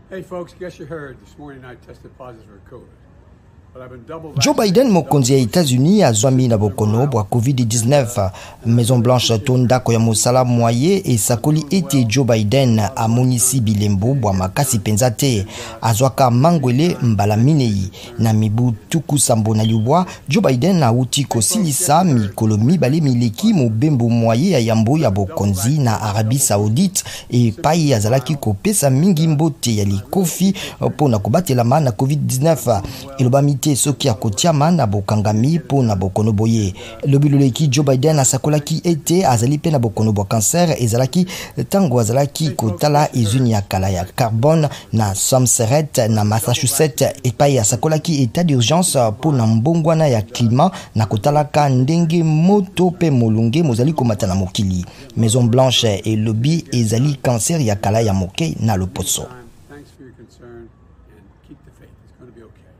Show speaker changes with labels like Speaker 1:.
Speaker 1: Hey folks, guess you heard this morning I tested positive for COVID.
Speaker 2: Joe Biden, mokonzi ya Etats-Unis, azwami na bokono bwa COVID-19. Maison Blanche to ndako ya mosala mwa ye esakoli ete Joe Biden amonisi bilembo bwa makasi mpenza te. Azwaka mangwele mbala minei na mibu 79. Joe Biden awuti kosilisa mikolo mibale mileki mobembo mwa ye ya yambo ya bokonzi na Arabie Saoudite epayi azalaki kopesa mingi mbote ya likofi mpo na kobatelama na COVID-19. Elobami te soki akotiama na bokangami mpo na bokono boye. Lobi loleki, Joe Biden asakolaki ete azali mpe na bokono bwa cancer. Ezalaki ntango azalaki kotala izini ya kala ya carbone na Somerset na Massachusetts, epai asakolaki etat d'urgence mpo na mbongwana ya climat na kotalaka ndenge moto mpe molunge mozali komata na mokili. Maison Blanche elobi ezali cancer ya kala ya moke na loposo.
Speaker 1: Thanks for your concern and keep the faith. It's going to be okay.